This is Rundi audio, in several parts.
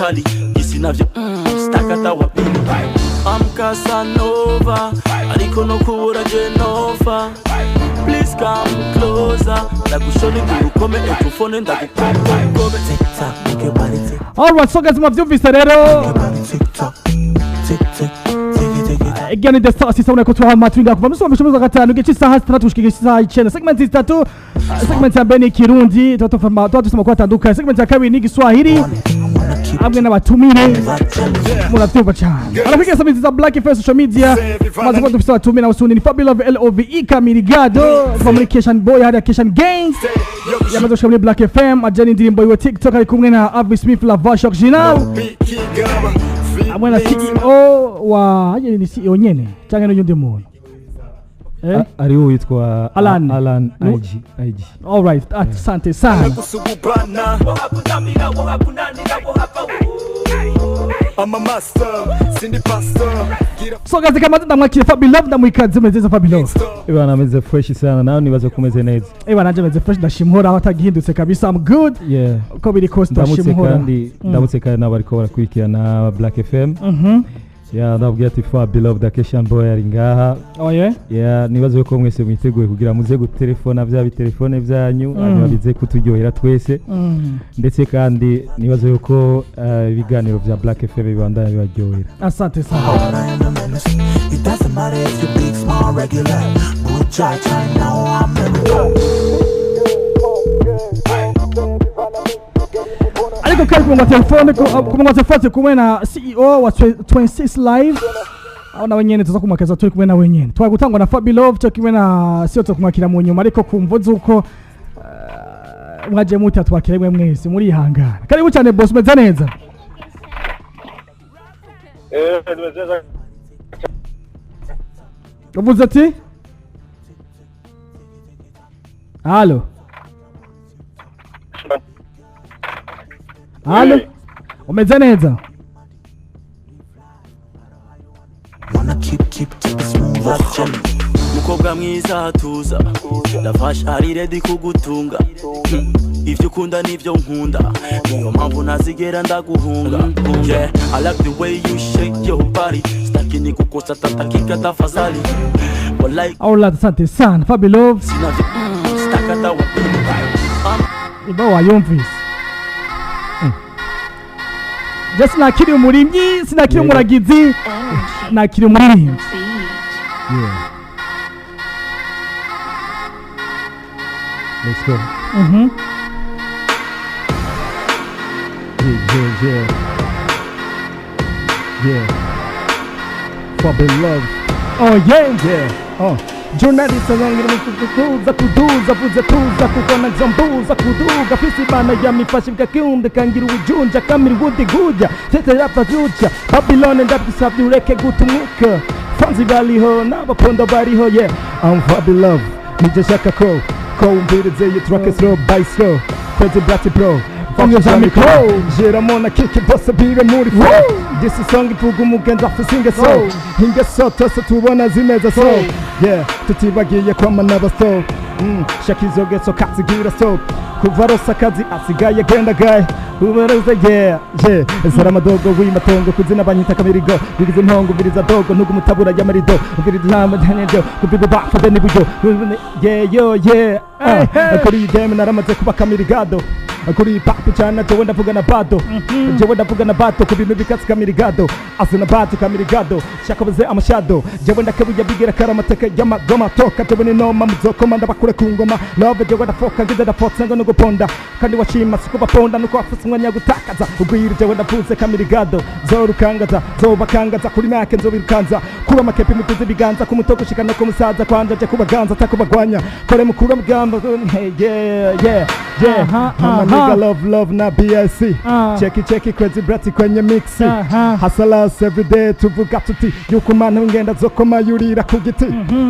kali isi navyo stakata wa pili. I'm Casanova ariko no kubura Genova. Please come closer, ndagushona ingurukome ekufone ndagukokobe. Tick tock, make your body tick. Alright, so guys, mwavyumvise rero. Your body tick tock, tick tick, tick it, tick it. Igihe ni The Star System ureko tuha turi kuva musi wa mbere wa gatanu igihe cy'isaha 6 gushika igihe cy'isaha 9. Segment zitatu. Segment ya mbere ni Kirundi, tuba dufite amakuru atandukanye. Segment ya kabiri ni Igiswahili I wanna keep hamwe n'abatumire. like jelly. Murabyumva cyane, arafika samizi za Black FM social media, maze kuba dufite abatumire nawe sundi ni Fabulous Love Kamirigado kuva muri Keshan Boy hariya Keshan Gangs, yamaze gushika muri Black FM ajyana indirimbo yiwe TikTok, ari kumwe na Avi Smith Lavash Original hamwe na CEO wa hajya ni CEO nyene cyangwa n'undi muntu? Eh? Ariwo witwa Alan. Alan. No. IG IG. Alright, asante sana. Kusugubana. I'm a master, Cindy Pastor. Get So guys, kama ndamwakire Fabulous, ndamwikaze meze Fabulous. Ibana ameze fresh sana, nawe nibaza ko umeze neza. Eh, nanje meze fresh, ndashima Uhoraho atagihindutse kabisa. I'm good. Uko biri kose Ndamutse ndashima Uhoraho. kandi ndamutse kandi n'abariko barakurikirana Black FM. Yeah, ndababwira ati Fabi Love the Keshan Boy ari ngaha. Oh yeah. Yeah, nibaze ko mwese mwiteguye kugira muze gutelefona bya bitelefone byanyu, hanyuma bize kuturyohera twese. Ndetse kandi nibaze yuko ibiganiro bya Black FM bibandanya bibaryohera. Asante sana. I am the menace. It doesn't matter if you're big, small, regular. Muchacha, I know I'm everywhere. Ariko kandi ku murongo wa telefone, ku murongo wa telefone turi kumwe na CEO wa 26 Live, aho nawe nyene tuza kumwakiriza, turi kumwe nawe nyene. Twari gutangwa na Fabi Love cyo kimwe na CEO, tukumwakira mu nyuma, ariko kumvo z'uko mwaje muta twakira mwe mwese murihangana. Karibu cyane boss, umeze neza? Tumeze neza. Uvuze ati Allo? Allo? Umeze neza? Wanna keep, keep, keep it smooth like jelly. Mukobwa mwiza tuza, Lavash ari ready kugutunga. Ivyo ukunda nivyo nkunda, niyo mpamvu ntazigera ndaguhunga. Yeah, I like the way you shake your body, staki nikukosa tatakika tafadhali, wallahi. Alright, asante sana Fabi Love. Sinavyo stakata wa pili. Iba wayumvise. Je sinakiri umurimyi, sinakiri umuragizi, nakiri umuririmbyi. Yeah. Let's go. Yeah. Yeah. Fabi Love. Oh yeah. Yeah. Oh. Journalist kuza kuduza vuze tuza kuko nagzambuza kuduga fisi bana yamifashe bigakunda kangira ubujunja kamira ubundi guja tete rapfa juja Babylon ndabisabye ureke guta umwuka fanzi bariho n'abaponda bariho. Yeah, I'm Fabi Love, nije shaka ko umvirize iyi track slow by slow, Crazy Brat Bro. Ongeza micro. Jeramo na kiki bose bibe muri flow. This is song ivuga umugenzi afise ingeso, ingeso twese tubona zimeze so yeah, tutibagiye kwama n'abaso shaka izo geso kazigira so kuva rose akazi asigaye genda gaye ubaroze. Yeah, sarama dogo w'imatongo kuzina banyita kamirigo bigize impongo umviriza dogo ntugu mutabura y'amarido umviriza intama nyanyo kubigo bafade n'iburyo. Yeah, yo, yeah. Kuri iyi game naramaze kuba kamirigado, kuri iyi papi cyane jewe ndavuga na bado, jewe ndavuga na bato ku bintu bikatsi kamirigado asina bato kamirigado shaka buze amashado jewe ndakabuye bigira karamateka y'amagoma toka jewe ni noma muzokoma ndabakure ku ngoma love jewe ndafoka ngize ndafotse ngo nuguponda kandi washima siko baponda nuko wafuse umwanya gutakaza ugwira jewe ndavuze kamirigado zorukangaza zobakangaza kuri make nzobirukanza kuba amakepi mutuze ibiganza ku muto gushika no ku musaza kwanja je kubaganza atakubagwanya kore mukuru mugamba. Yeah. I'm a nigga love love na BIC. Cheki cheki Crazy Brat kwenye mixi. Hustlers every day tuvuga tuti yuko umwana w'ingenda zokoma yurira ku giti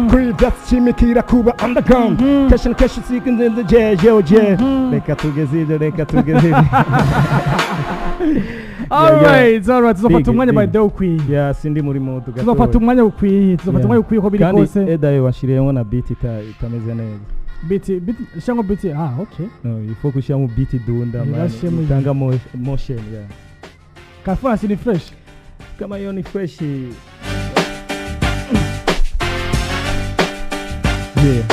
kuri ivyatsi cimikira kuba underground keshi na keshi sikinze. Yeah, yo, yeah, reka tugeze ibyo, reka tugeze ibyo. Alright, tuzofata Big, umwanya by big. the way ukwiye. Yeah, sindi muri mood Tuzofata gatoya. umwanya ukwiye, tuzofata Yeah. umwanya ukwiye uko biri Kandi kose. edayo washiriyemo na beat itameze neza. Beat shango beat, ah okay. No, il faut gushyiramo beat idunda man. Irashemo. Itanga motion, yeah. Performance ni fresh. Kama hiyo ni fresh. Yeah. Yeah.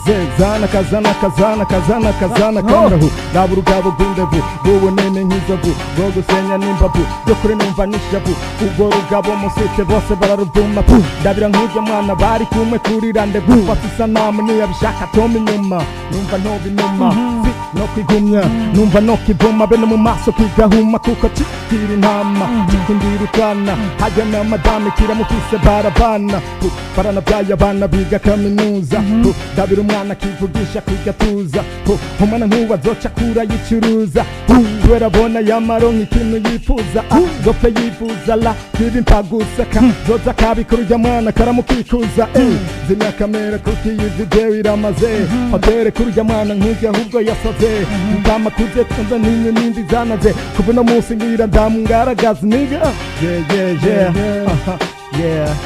Zezana kazana kazana kazana kazana kanahu raba urugabo rw'indevu rw'ubunini nk'inzovu rwo gusenya n'imbavu byo kuri numva n'ishavu, ubwo rugabo musite bose bararuvuma pu. Ndabira nk'urya mwana bari kumwe kuri randevu, fata isanamu niyabishaka toma inyuma, numva ntobinuma si no kwigumya, numva no kivuma bene mu maso kigahuma, kuko kikira intama kikundira utwana hajya na madame kiramufise barabana pu, baranabyaye abana biga kaminuza pu, ndabira umwana kivugisha kigatuza pu, umwana nk'uwo azoca akura yicuruza pu, kubera abona yamaronka ikintu yifuza zopfe yifuza la kiba impagusaka zoza akabikora urya mwana karamukikuza zimya kamera kuko iyi video iramaze hotere kuri urya mwana nk'urya ahubwo yasaze ndama kuze twumva n'inyo n'indi zanaze kuva uno munsi ngira ndamugaragaza niga. Yeah, aha, yeah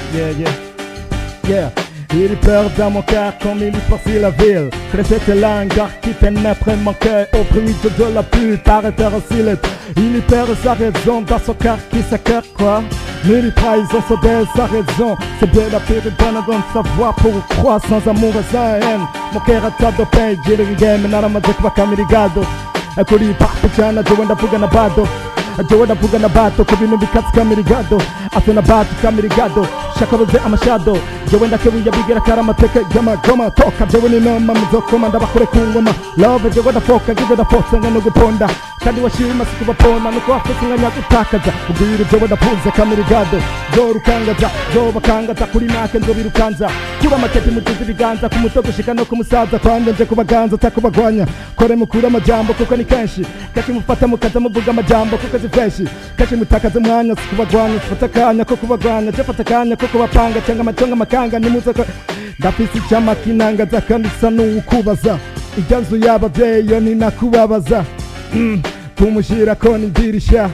yeah. Il pleure dans mon cœur comme il poursuit la ville. Que cette langueur qui pénètre mon cœur au bruit de la pluie par silence. Il y perd sa raison dans son cœur qui s'écœure quoi. Mais il trahison se baisse sa raison. C'est bien la pire bonne de savoir pourquoi sans amour et sans haine. Mon cœur a tas de pain, j'ai le game, naramaze kuba kamirigado. Kuri papi cyane jewe ndavuga na bado, jewe ndavuga na bato ku bintu bikatsi kamirigado ase na bato kamirigado shakabuze amashado, jewe ndakebuye bigera karamateka y'amagoma toka, jewe ni noma muzokoma ndabakure ku ngoma love, jewe ndafoka ngize ndafotsa nga no guponda kandi washima sikubapona nuko wafise umwanya gutakaza ubwira, jewe ndapuze kamirigado zorukangaza zobakangaza kuri make nzobirukanza kuri amakepi mutuze ibiganza ku muto gushika no ku musaza kwanje nje kubaganza atakubagwanya kore mukure amajambo kuko ni kenshi kenshi mufata mukaza muvuga amajambo kuko si fresh kenshi mutakaza umwanya sikubagwanya, sifata akanya ko kubagwanya, je fata akanya ko kubapanga cyangwa amaconga amakanga nimuze ko ndafise icyama kinangaza kandi isa n'uwukubaza irya nzu y'abavyeyi yo ninakubabaza kumushirako n'idirisha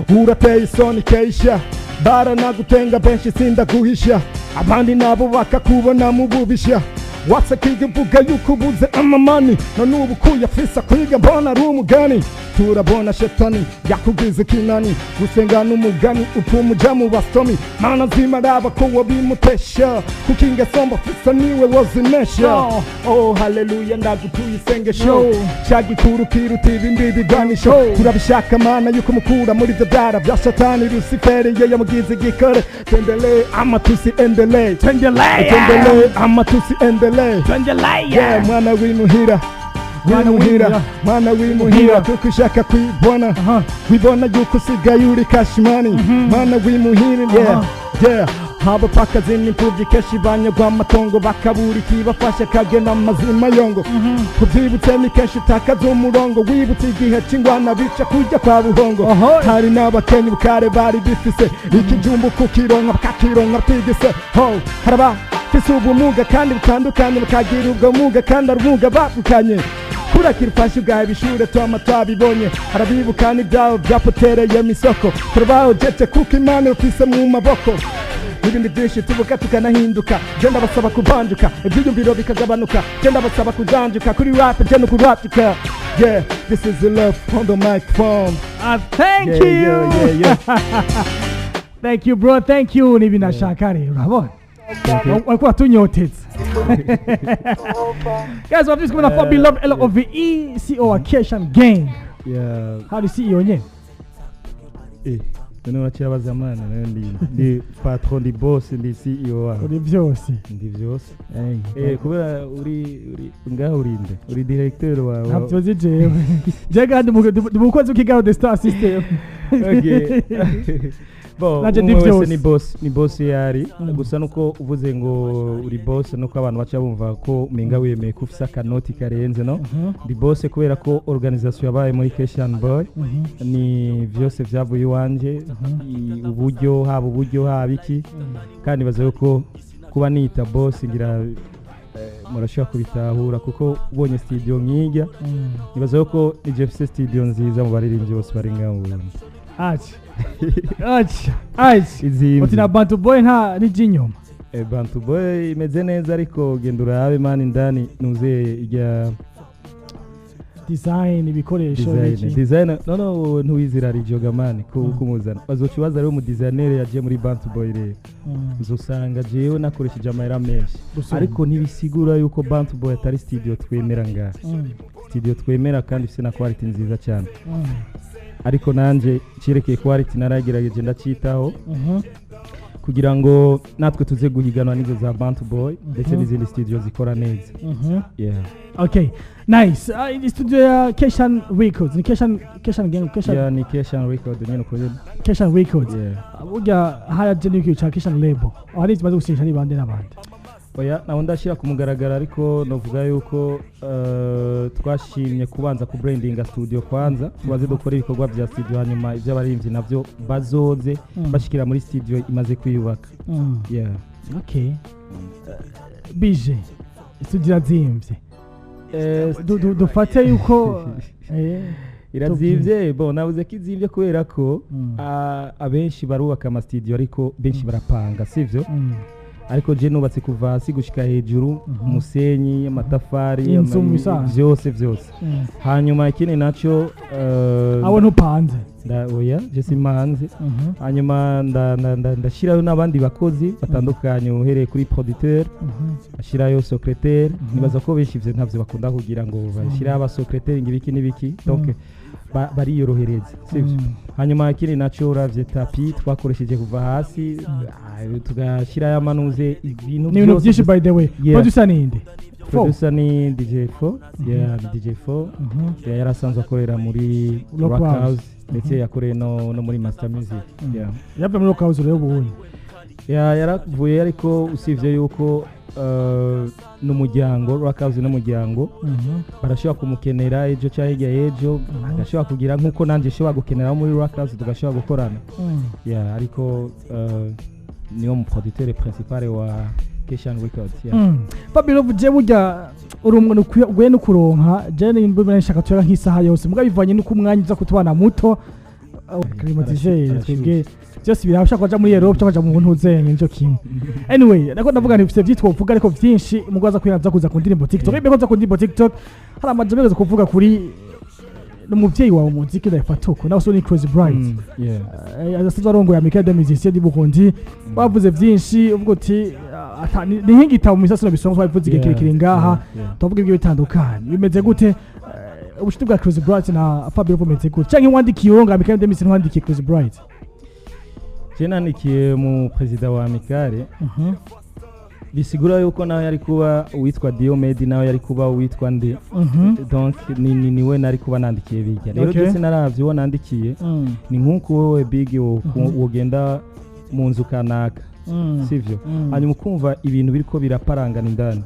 urateye isoni keisha baranagutenga benshi sindaguhisha abandi nabo bakakubona mu bubisha watse kwiga mvuga yuko ubuze amamani none ubu kuyafisa kwiga mbona ari umugani, turabona shetani yakugize ikinani gusenga n'umugani upfuma uja mu basomi mana nzima raba ko wabimutesha kuko ingeso mbafisa niwe wazimesha. Oh haleluya, ndagutuye isengesho ca gikuru kiruta ibindi bigwanisho, turabishaka mana yuko mukura muri ivyo vyara vya shatani Rusiferi ye yamugize igikore. Twendelee ama tusiendelee? Twendelee. Twendelee ama tusiendelee? Twendelee. Yeah, mwana w'imuhira. Mwana w'imuhira. w'imuhira. Mwana w'imuhira kuko ushaka kwibona wibona yuko usigaye uri cash money, mwana w'imuhira, yeah. Abapfakazi n'imfubyi kenshi banyagwa amatongo bakabura ikibafasha kagena amazima yongo kubyibutse ni kenshi utakaza umurongo wibutse igihe c'ingwana bica kujya kwa buhongo. Hari n'abakenyi bukare bari bifise ikijumbu kukironka bakakironka batigise ho, haraba fise ubumuga kandi butandukanye bakagira ubwo bumuga kandi ari ubumuga bavukanye kurakira ufashe ubwawe ibishure twama twabibonye harabibuka n'ibyabo byapotereye misoko turabahojeje kuko Imana ufise mu maboko n'ibindi byinshi tuvuga tukanahinduka, je ndabasaba kuvanjuka ibyiyumviro bikagabanuka, je ndabasaba kujanjuka kuri rap je no kurapika. Yeah, this is the love on the microphone. Ah, thank Yeah, you. yeah. Thank you bro, thank you. Ni binashaka rero urabona wariko watunyoteza. Guys, wavyise kumwe na Fabi Love Love, CEO wa Keshan Gang. Yeah. Hari CEO nyene. None uracibaza mwana, nayo ndi patron, ndi boss, ndi CEO waho. Uri byose. Ndi vyose kubera uri ngaho urinde uri directeur wawe. Ntabyo nzi jewe, je kandi ndi mukozi w'ikiganiro The Star System. Okay. Bon, Nanje ndi umwe wese vyose. ni boss, ni boss yari gusa nuko uvuze ngo uri boss nuko abantu baca bumva ko umenga wemeye ko ufise akanoti karenze. No ndi boss kubera ko organisation yabaye muri Keshan Boy ni vyose vyavuye iwanje, uburyo haba uburyo haba iki, kandi baza yuko kuba nita boss ngira murashobora kubitahura kuko ubonye studio nk'ijya nibaza yuko ni mfise studio nziza mu baririmbyi bose bari ngaho mu Burundi. Acha acha acha. Izimvye. Uti na Bantu Boy nta n'ijinyuma. Bantu Boy imeze neza ariko genda urabe mani indani nuze ijya Design, ibikoresho, Design, ibiki. Design, no, ntuwizira rijoga man kumuzana. Bazoca baza rero mu designer yagiye muri Bantu Boy rero. Uzosanga jewe nakoresheje amahera menshi. Gusumba. Ariko ntibisigura yuko Bantu Boy atari studio twemera ngaha. Studio twemera kandi ifite na quality nziza cyane. Ariko nanje cyerekeye quality naragerageje ndacyitaho kugira ngo natwe tuze guhiganwa n'izo za Bantu Boy ndetse n'izindi studio zikora neza. Yeah. Okay, nice. Studio ya Keshan Records ni Keshan Gang, Keshan. Yeah, ni Keshan Record nyene uko nyene. Keshan Records. Yeah. Burya haraje n'iki ca Keshan Label, aho zimaze gusinyisha ni bande n'abandi? Oya, naho ndashyira ku mugaragaro, ariko novuga yuko twashimye kubanza ku brandinga studio kwanza, tubaze dukora ibikorwa bya studio, hanyuma iby'abaririmbyi navyo bazoze bashikira muri studio imaze kwiyubaka. Yeah. Okay, bije studio irazimvye? Dufate yuko Irazimvye. Bon, nabuze ko izimvye kubera ko abenshi barubaka ama studio, ariko benshi barapanga, sivyo? Ariko je nubatse kuva hasi gushika hejuru, umusenyi, amatafari, Inzu mu bisanzwe. Vyose vyose. Hanyuma ikindi naco Abo ntupanze? Oya, je simpanze. Hanyuma ndashirayo n'abandi bakozi batandukanye, uhereye kuri producteur, ashirayo secrétaire. Nibaza ko benshi ivyo ntavyo bakunda kugira ngo bashireho abasecrétaire ngo ibiki n'ibiki, donc bariyorohereza, sivyo? Hanyuma ikindi naco, uravye tapis twakoresheje kuva hasi, tugashyirayo amanuze, ibintu Ni ibintu byose. byinshi, by the way. Yeah. Producer ni inde? Fo. Producer ni DJ 4. Yeah, ni DJ 4. Yeah, yarasanzwe akorera muri Rock Rock House. House, ndetse yakoreye no muri Master Music. Yeah. Yavuye muri Rock House rero ubundi? Yeah, yaravuye, ariko usibye yuko n'umuryango Rock House n'umuryango barashobora kumukenera ejo cyangwa hirya y'ejo, agashobora kugira nk'uko nanjye nshobora gukenera muri Rock House, tugashobora gukorana. Yeah, ariko niwo mu producteur principal wa Keshan Records. Yeah. Fabio, je burya uri umuntu ukwiye no kuronka, je nimba nshaka tuyaga nk'isaha yose, muga bivanye n'uko umwanya uza kutubana muto, climatiseur. Arashushe. Twebwe byose birabasha kuja muri Europe cyangwa kuja mu buntu uzenye nico kimwe. Anyway, nako ndavuga nti bifite byitwa uvuga, ariko byinshi mugo aza kwihanza kuza ku ndirimbo TikTok. Imbere kuza ku ndirimbo TikTok, hari amajambo yageze kuvuga kuri n'umuvyeyi wawe mu muziki, ndayifata uko nawe so ni Crazy Bright. Yeah. Asanzwe arongoye Amicale des Musiciens du Burundi. Bavuze byinshi, uvuga uti ni nk'igitabo mu misasiro bisonga, twabivuze igihe kirekire ngaha. Tuvuga ibyo bitandukanye bimeze gute? Ubucuti bwa Crazy Bright na Fabio bumeze gute? Canke wandikiye urongo Amicale des Musiciens, ntiwandikiye Crazy Bright? Je nandikiye mu perezida wa Amicale, bisigura yuko nawe yari kuba uwitwa Diomede, nawe yari kuba uwitwa nde. Donc ni we nari kuba nandikiye bijya rero. Byose naravye uwo nandikiye. Ni nk'uko wowe big wogenda mu nzu kanaka, sivyo? Hanyuma ukumva ibintu biriko biraparangana indani.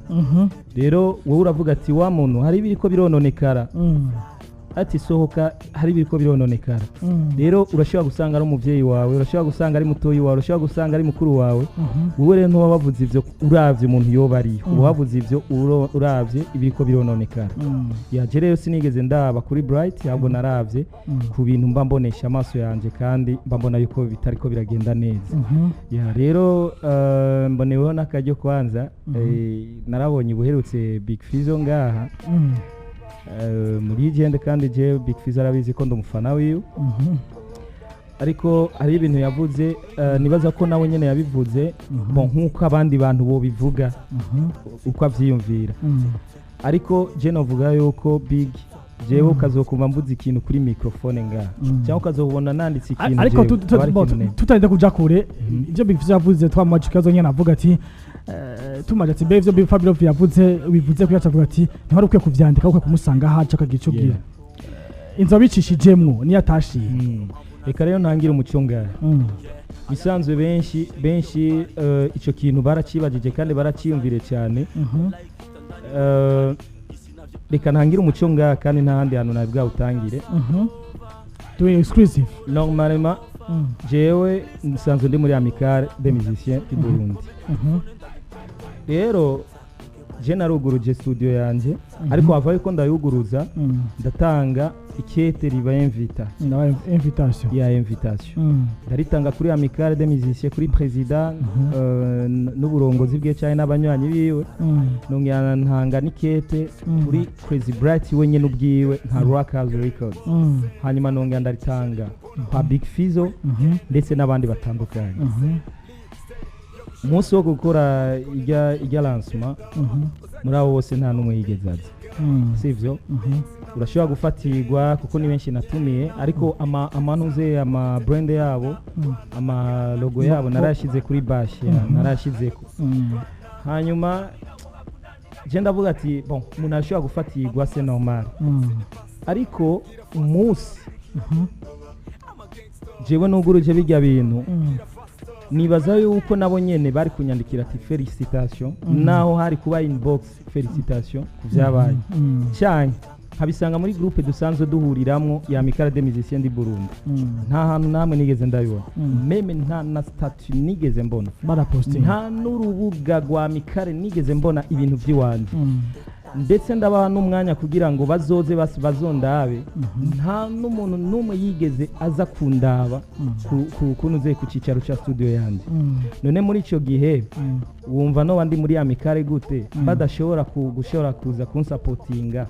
Rero wowe uravuga ati wa muntu, hari ibiriko birononekara, ati sohoka, hari ibiriko birononekara. Rero urashobora gusanga ari umuvyeyi wawe, urashobora gusanga ari mutoyi wawe, urashobora gusanga ari mukuru wawe. Wowe rero ntuba wavuze ivyo uravye umuntu yoba ariyo, uba wavuze ivyo uravye ibiriko birononekara. Yaje rero sinigeze ndaba kuri Bright, ahubwo naravye ku bintu mba mbonesha amaso yanje, kandi mba mbona yuko bitariko biragenda neza. Ya rero mboneweho n'akaryo kwanza, narabonye ubuherutse Big Fizzo ngaha muri gende, kandi je Big Fizzo arabizi ko ndi umufana wiwe. Ariko hari ibintu yavuze, nibaza ko nawe nyene yabivuze, bon, nk'uko abandi bantu bobivuga, uko avyiyumvira. Ariko je novuga yuko Big, jewe ukazokumva mvuze ikintu kuri microphone ngaha, cyangwa ukazobona nanditse ikintu, ariko jewe, aba ari ikintu neza. Tutarinze kuja kure, ibyo Big Fizzo yavuze twamaje ikibazo nyene, avuga ati tumaje ati mbe ivyo Big Fabio yavuze bivuze ko yacavuga ati ntiwari ukwiye kuvyandika, ukwiye kumusanga ahaca akagira ico ubwira. Inzu abicishijemwo niyo atashiye. Reka rero ntangire umuco ngaha. Bisanzwe benshi benshi ico kintu baracibajije kandi baraciyumvire cyane. Reka ntangire umuco ngaha, kandi nta handi hantu nabi bwawutangire. Doing exclusive. Normalement jewe nsanzwe ndi muri Amicale des Musiciens du Burundi. Rero Je naruguruje studio yanje, ariko hava yuko ndayuguruza, ndatanga ikete riba invita. Ndabaye invitation. Ya invitation ndaritanga kuri Amicale des Musiciens, kuri président n'uburongozi bwe cyane n'abanywanyi biwe. Nongera ntanga n'ikete kuri Crazy Bright wenyine ubwiwe nka Rock House Records. Hanyuma nongera ndaritanga kwa Big Fizzo ndetse n'abandi batandukanye. Umunsi wo gukora ijya lancement, muri abo bose nta n'umwe yigeze aza. Sivyo? Urashobora gufatirwa kuko ni benshi natumiye, ariko amanuze ama brand yabo, ama logo yabo narayashyize kuri bâche, narayashyizeko. Hanyuma je ndavuga ati bon, umuntu arashobora gufatirwa, c'est normal. Ariko umunsi jewe nuguruje bijya bintu, nibaza yuko nabo nyene bari kunyandikira ati félicitation, naho hari kuba inbox félicitation ku vyabaye, cyane nkabisanga muri groupe dusanzwe duhuriramwo ya Amicale des Musiciens du Burundi. Nta hantu namwe nigeze ndabibona. Même nta na statut nigeze mbona. Barapostinga. Nta n'urubuga rwa Amicale nigeze mbona ibintu by'iwanje. Ndetse ndabaha n'umwanya kugira ngo bazoze basi bazondabe. Nta n'umuntu n'umwe yigeze aza kundaba kunuze ku cyicaro cya studio yanjye. None muri icyo gihe wumva no ndi muri amicale gute badashobora gushobora kuza kunsapotinga,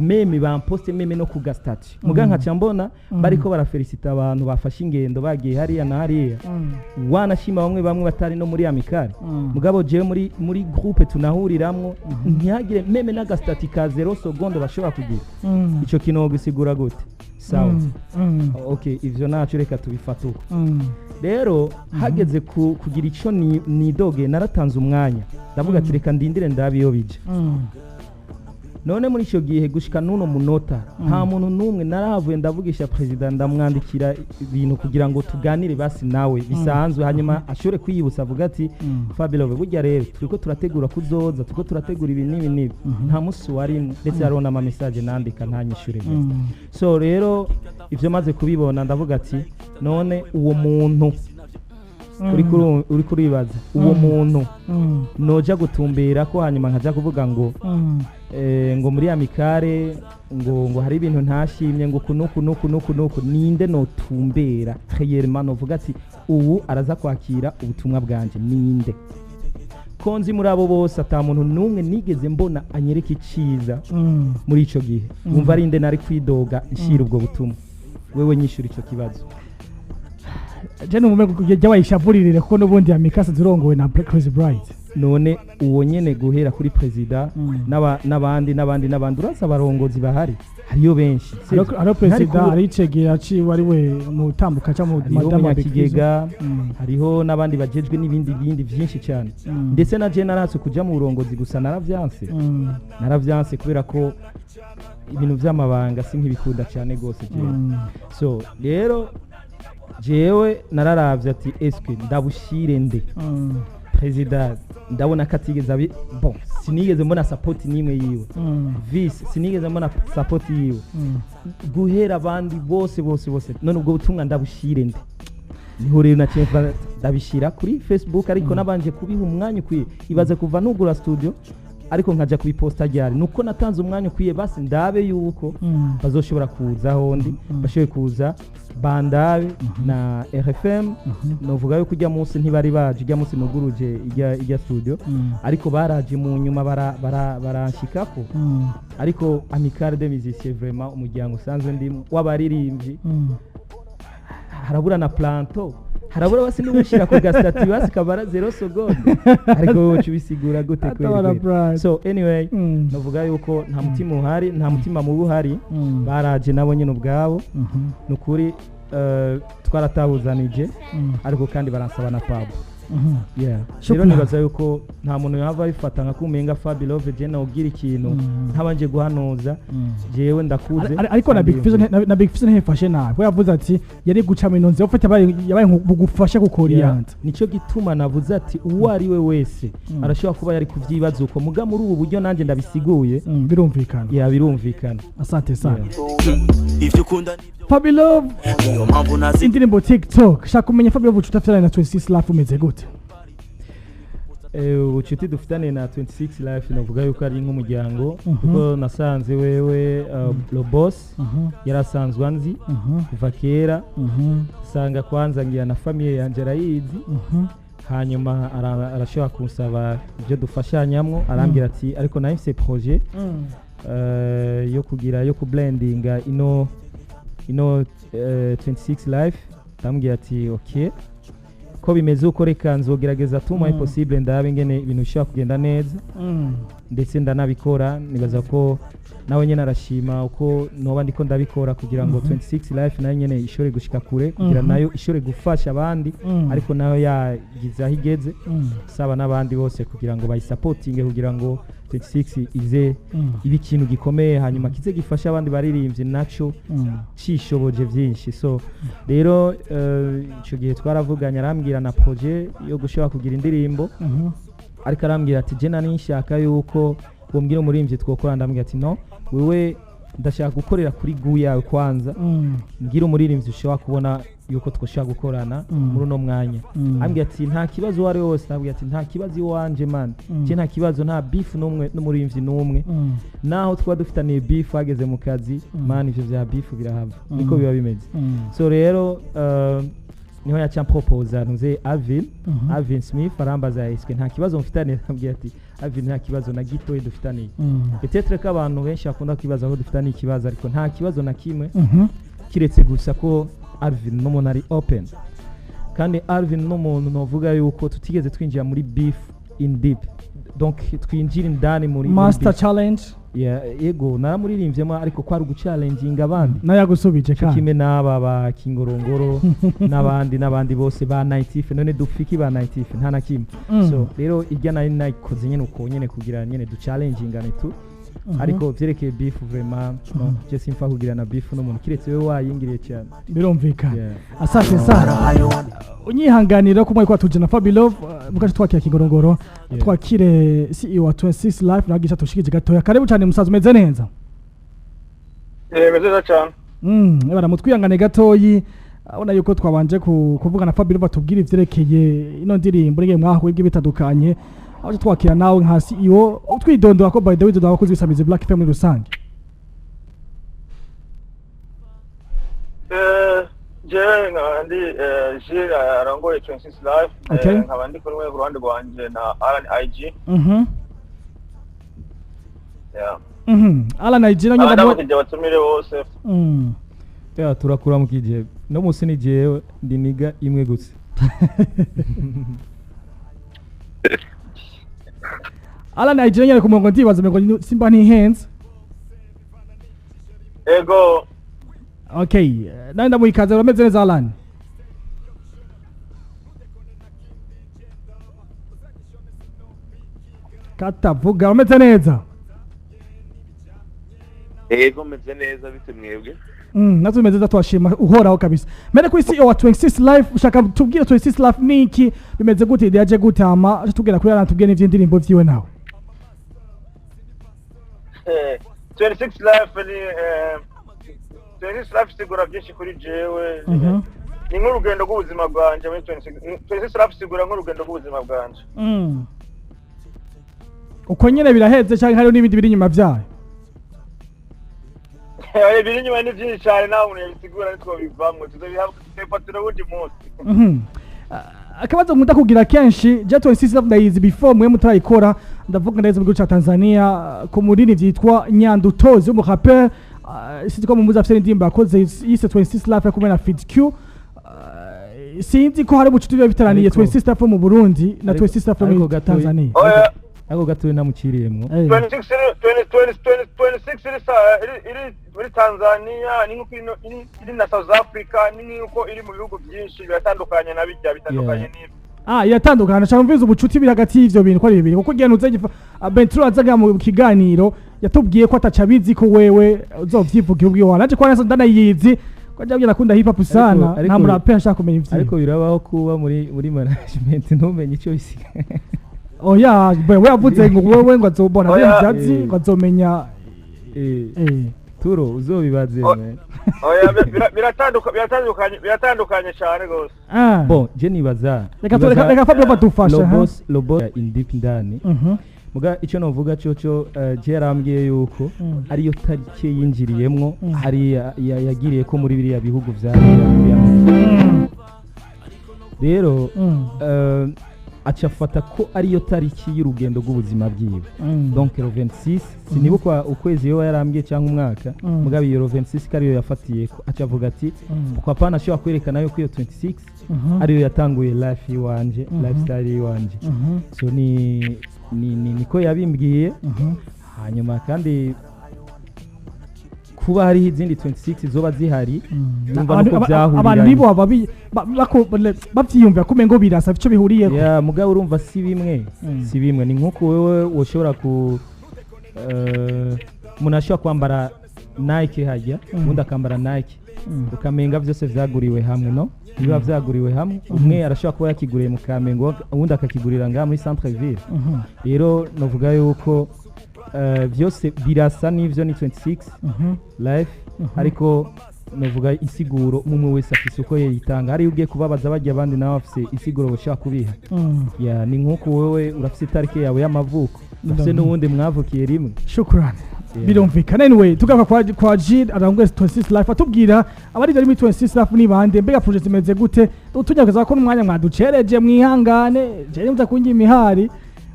même bamposte, même no ku gastatut? Muga nkaca mbona bariko barafelicita abantu bafashe ingendo bagiye hariya na hariya, wanashima bamwe bamwe batari no muri amicale. Mugabo jewe muri groupe tunahuriramwo ntihagire même n'agastatut ka 0 seconde bashobora kugira. Ico kintu wogisigura gute? Sawa. Okay, ivyo naco reka tubifate uko. Rero hageze kugira ico nidoge, naratanze umwanya, ndavuga ati reka ndindire ndabe iyo bija. None muri icyo gihe gushika n'uno munota nta muntu n'umwe. Narahavuye ndavugisha perezida, ndamwandikira ibintu kugira ngo tuganire basi nawe bisanzwe, hanyuma ashobore kwiyibutsa avuga ati "Fabelove, burya rero turiko turategura kuzoza, turiko turategura ibi n'ibi n'ibi." Nta musi warimwe, ndetse hariho n'ama message nandika ntanyishure. So rero ivyo maze kubibona, ndavuga ati none uwo muntu uri kuribaza uwo muntu noja gutumbera ko, hanyuma nkaja kuvuga ngo ngo muri amicale ngo hari ibintu ntashimye, ngo uku nuku nuku nuku nuku, ninde notumbera réellement novuga ati ubu araza kwakira ubutumwa bwanje? Ninde ko nzi muri abo bose ata muntu n'umwe nigeze mbona anyereka iciza muri ico gihe? Wumva ari nde nari kwidoga nshira ubwo butumwa? Wewe nyishura ico kibazo. Je numve jya wayishavuririre, kuko n'ubundi amicale zirongowe na Crazy Bright. None uwo nyene guhera kuri perezida n'abandi n'abandi n'abandi, urazi abarongozi bahari, hariyo benshi, sivyo? Hariho perezida, hari icegera ciwe ari we mutambuka cyangwa hariho madamu wa Big Fizzo. Munyakigega, hariho n'abandi bajejwe n'ibindi bindi byinshi cyane. Ndetse na je naratse kuja mu burongozi, gusa naravyanse. Naravyanse kubera ko ibintu vy'amabanga si nk'ibikunda cyane gose jewe. So rero jewe nararavye ati eske ndabushire nde? Perezida ndabona ko atigeze abi, bon, sinigeze mbona support n'imwe yiwe. Vice sinigeze mbona support yiwe. Guhera abandi bose bose bose, none ubwo butumwa ndabushire nde? Niho rero naciye ndabishira kuri Facebook, ariko nabanje kubiha umwanya ukwiye. Ibaze kuva nugura studio ariko nkaja kubiposta ryari? Nuko natanze umwanya ukwiye basi ndabe yuko bazoshobora kuza aho ndi, bashoboye kuza bandabe na RFM. Novuga yuko ujya munsi ntibari baje, ujya munsi nuguruje ijya studio, ariko baraje mu nyuma baranshikako. Ariko Amicale des Musiciens, vraiment umuryango usanzwe ndimo w'abaririmbyi, harabura na planto, harabura basi n'ubushira ku gastatut basi kabara 0 seconde. Ariko wowe uca ubisigura gute kweli Atabara kweli? Bright. So anyway, novuga yuko nta mutima uhari, nta mutima mubi uhari. Baraje nabo nyine ubwabo. Ni ukuri twaratabuzanije, ariko kandi baransaba na Pablo. Yeah. Rero Shukran. nibaza yuko nta muntu yava abifata nka kumenga Fabilove je nawugira ikintu ntabanje guhanuza. Jewe ndakuze. Ariko na kandi Big Fizzo na Big Fizzo ntiyafashe nabi, we yavuze ati yari guca mu nzira ufite yabaye bugufasha kukoriyanta. Nicyo gituma navuze ati uwo ari we wese arashobora kuba yari kuvyibaza uko, muga muri ubu buryo nanjye ndabisiguye. Birumvikana. Ya, birumvikana. Asante sana. Ivyo ukunda nivyo Fabilove, niyo mpamvu nazi indirimbo TikTok. Shaka kumenya Fabilove, ucuta afitanye na 26 Life umeze gute? Ubucuti dufitaniye na 26 Life, navuga yuko ari nk'umuryango, kuko nasanze wewe le boss yarasanzwe anzi kuva kera. Sanga kwanza ngira na famille yanje arayizi. Hanyuma arashobora kunsaba ibyo dufashanyamwo, arambwira ati ariko nayo mfise projet yo kugira yo kublendinga ino 26 Life. Ndamubwira ati ok, ko bimeze uko, reka nzogerageza tout moyen possible, ndabe ingene ibintu bishobora kugenda neza. Ndetse ndanabikora, nibaza ko nawe nyene arashima uko noba ndiko ndabikora kugira ngo 26 Life nayo nyene ishobore gushika kure, kugira nayo ishobore gufasha abandi, ariko nayo yagize aho igeze, saba n'abandi bose kugira ngo bayisapotinge, kugira ngo 26 ize ibe ikintu gikomeye, hanyuma kize gifasha abandi baririmbyi naco cishoboje byinshi. So rero ico gihe twaravuganye, arambwira na projet yo gushobora kugira indirimbo, ariko arambwira ati je nari nshaka yuko wombwira umuririmbyi twokora. Ndambwira ati no, wewe ndashaka gukorera kuri goût yawe kwanza, mbwira umuririmbyi ushobora kubona yuko twoshobora gukorana muri uno mwanya. Ambwira ati nta kibazo, uwo ari we wese. Ndambwira ati nta kibazo iwanje man, je nta kibazo, nta beef n'umwe n'umuririmbyi n'umwe, naho twaba dufitaniye beef hageze mu kazi, man, ivyo vya beef birahava, niko biba bimeze. So rero niho yaca proposa ntuze Alvin, Alvin Smith. Arambaza eske nta kibazo mufitaniye? Ndambwira ati Alvin, nta kibazo na gitoyi dufitaniye. Peut-être ko abantu benshi bakunda kwibaza ko dufitaniye ikibazo, ariko nta kibazo na kimwe, kiretse gusa ko Alvin n'umuntu ari open, kandi Alvin n'umuntu novuga yuko tutigeze twinjira muri beef in deep, donc twinjira indani muri Master beef. Challenge. Yeah, yego, naramurimvyemo, ariko kwari uguchallenginga abandi. Nayo yagusubije cyo kandi kimwe n'aba ba Kingorongoro n'abandi n'abandi bose ba Nightif. None dufiki ba Nightif? Nta na kimwe. So rero irya nari nayikoze nyene uko nyene kugira nyene duchallengingane tu, ariko vyerekeye beef, vraiment no, je simfa kugira na beef n'umuntu kiretse wewe wayingiriye cyane. Birumvikana. Yeah. Asante sana, unyihanganira ko mwari kwatuje na Fabilove, mukaje twakira Kigorongoro. Twakire CEO wa 26 Life nagisha tushikije gatoya. Karibu cyane musaza, umeze neza? Eh, meze neza cyane. Ebara mutwihangane gatoyi, abona yuko twabanje kuvuga na Fabilove atubwira ivyerekeye ino ndirimbo nige mwahuye bitandukanye, aho twakira nawe nka CEO utwidondora ko by the way dodora abakozi bisamize Black FM muri rusange. Jewe nkaba ndi Jules arongoye 26 Life. Nkaba ndi kumwe ku ruhande rwanje na Alan IG. Yeah. Alan IG na nyenda. Ndamukije abatumire bose. Yeah, turakuramukije. No musi ni jewe ndi niga imwe gusa. Alan IG nyene ku murongo, ndibaza ngo simba ntihenze. Ego. Okay, nawe ndamuhikaze. Urameze neza, Alan? Katavuga, urameze neza? Ego, meze neza, bite mwebwe? Natwe tumeze neza, twashima uhoraho kabisa. Mbere kuri CEO wa 26 Life, ushaka tubwire 26 Life niki, bimeze gute, idea yaje gute, hama aje tubwira kuri Alan, tubwire n'ivy'indirimbo vyiwe nawe. 26 Life ni 26 Life isigura byinshi kuri jewe. Ni nk'urugendo rw'ubuzima bwanje muri 26. 26 Life isigura nk'urugendo rw'ubuzima bwanje. Uko nyene biraheze canke hariho n'ibindi biri inyuma vyayo? Ibiri inyuma ni byinshi cyane, nta muntu yabisigura, nitwo tuzobifatira uwundi munsi. Akabazo nkunda kugira kenshi, je 26 Life ndayizi before mwe mutarayikora. Ndavuga ndayizi mu gihugu ca Tanzania ku murini vyitwa Nyandutozi w'umurapeur, sinzi ko mumuzi, afise indirimbo yakoze yise 26 Life ari kumwe na Fid Q. Sinzi ko hari ubucuti biba bitaraniye 26 Life mu Burundi na 26 Life ariko muri Tanzania. Oya. Ariko gatoyi namuciriyemwo. 26 iri 20 20 20 26 iri iri muri Tanzania ni nk'uko iri na South Africa, ni nk'uko iri mu bihugu byinshi biratandukanye na bijya bitandukanye n'ibyo. Ah, iratandukana cyane. Mvize ubucuti biri hagati y'ivyo bintu ko ari bibiri, kuko igihe ntuze Benturo azaga mu kiganiro yatubwiye ko ataca abizi, ko wewe uzovyivugira ubwiwe. Naje kwa nasa ndanayizi ko ajya akunda hip hop sana, nta murape ashaka kumenya ivyiwe. Ariko birabaho kuba muri management ntumenye icyo bisiga. Oya, we yavuze ngo wewe ngo azobona Oya. ivyazi, ngo azomenya. Turo uzobibaze Oh. man. Oya, biratandukanye cyane gose. Ah. Bon, je nibaza Reka Fabio badufashe, ha? Lobos Lobos in deep ndani. Muga icyo novuga cyoco, je yarambwiye yuko ariyo tariki yinjiriyemwo, hari yagiriye ko muri biriya bihugu vya muri Amerika. Rero aca afata ko ariyo tariki y'urugendo rw'ubuzima bwiwe. Donc le 26, sinibuka ukwezi yoba yarambwiye cyangwa umwaka, mugabo iyo le 26 ko ariyo yafatiye ko aca avuga ati pourquoi pas nashobora kwerekana yuko iyo 26 ariyo yatanguye life iwanje, lifestyle iwanje. So ni niko yabimbwiye. Hanyuma kandi kuba hariho izindi 26 zoba zihari, numva Abantu nuko abantu byahuriranye. nibo baba bavyiyumvira ko umengo birasa ico bihuriyeko. Ya, mugabo urumva si bimwe. Si bimwe. Ni nk'uko wewe woshobora ku umuntu ashobora kwambara Nike hajya, ubundi akambara Nike, ukamenga byose vyaguriwe hamwe. No biba vyaguriwe hamwe, umwe arashobora kuba yakiguriye mu Kamenge, uwundi akakigurira ngaha muri centre ville. Rero novuga yuko byose birasa n'ivyo ni 26 life, ariko novuga insiguro umwe wese afise uko yayitanga. Hariyo ugiye kubabaza bajya abandi, nawe afise insiguro bashobora kubiha. Ya, ni nk'uko wewe urafise itariki yawe y'amavuko, urafise n'uwundi mwavukiye rimwe. Shukrani. Yeah. Birumvikana. Anyway, tugaruka kwa Jill arangwe 26 Life, atubwira abari muri 26 Life ni bande, mbega project imeze gute? Tunyagaza ko n'umwanya mwaducereje, mwihangane, je muza kungi imihari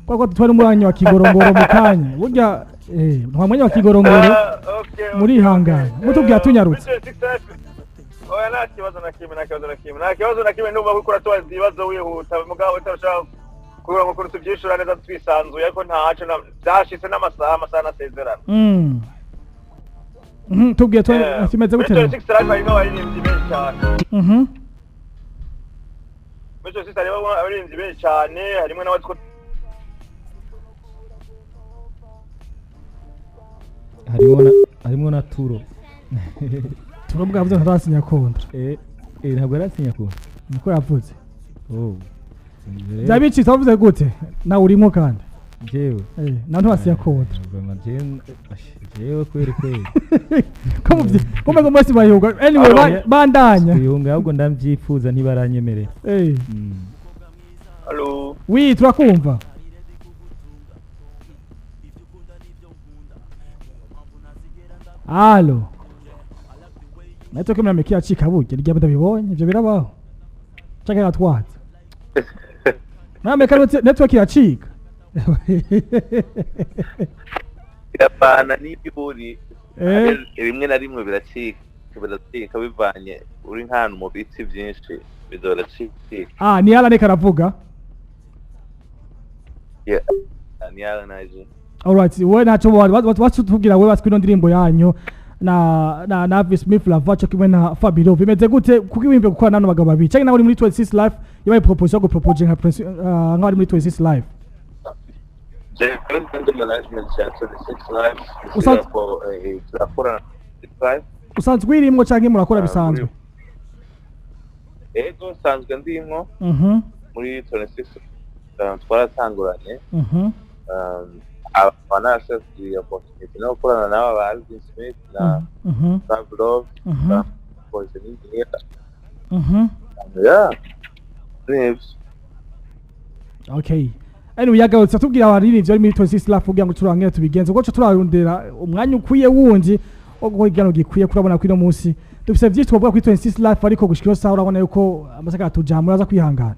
kwa tutwara umwanya wa kigorongoro mu kanya burya, nta mwanya wa kigorongoro. Ah, okay, Murihangana. okay. Mutubwira tunyarutse. Muri 26 Life, oya, nta kibazo na kimwe, nta kibazo na kimwe, nta kibazo na kimwe. Ndumva ko uratubaza ibibazo wihuta, mugabo utarashaka kugira ngo ukuntu tubyishura neza twisanzuye, ariko ntaco byashitse n'amasaha, amasaha nasezerana. Tubwiye tu kimeze Muri gute rero? 26 Life harimo abaririmbyi benshi cyane. Muri 26 harimo abaririmbyi benshi cyane, harimo n'abatwo Harimo na Turo. Turabwa yavuze ntarasinya kontra. Ntabwo arasinya ko. Niko yavuze. Oh. Byabicitse wavuze gute nawe urimo kandi? Jewe. Nawe ntiwasinya kontra. Vraiment, jewe kweri kweri. Ko muvyi ko mwe mwese bayuga anyway. Alo. Bandanya. Kuyunga ahubwo ndamvyifuza, ntibaranyemerera. Allo? Oui, turakumva. Allo. Network muri Amerika yacika burya, rya ndabibonye ivyo birabaho. Canke yatwatse. Muri Amerika network iracika. Biravana n'ibyo uri. Rimwe na rimwe biracika bivanye uri nk'ahantu mu biti byinshi, biza biracika. Ah, ni Alan karavuga. Yeah. Ni Alan aje. Alright, we ntacyo watubwira we batwi ino ndirimbo yanyu na Alvin Smith Lavacho kimwe na Fabio bimeze gute, kuko ibimbe gukora nano bagabo babiri cyangwa nawe uri muri 26 Life yabaye proposition yo gupropose nka Prince, nk'abari muri 26 Life? Jewe ndi management ya 26 Life. Turakora 26 Life. Usanzwe uyirimwo canke murakora Ah, bisanzwe? Ego, nsanzwe ndimwo muri 26, twaratanguranye. Aba narashatse opportunity no gukorana n'aba ba Alvin Smith na Trav Love, Poison Engineer. Yeah, nibyo. Okay, anyway, yagarutse atubwira abaririmbyi bari muri 26 Life kugira ngo turange tubigenze ubwo turarondera umwanya ukwiye wundi wo gukora ikiganiro gikwiye. Kurabona ko ino munsi dufise vyinshi twovuga kuri 26 Life, ariko gushika iyo saha urabona yuko amasaka atujamura, aza kwihangana.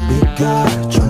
Big God,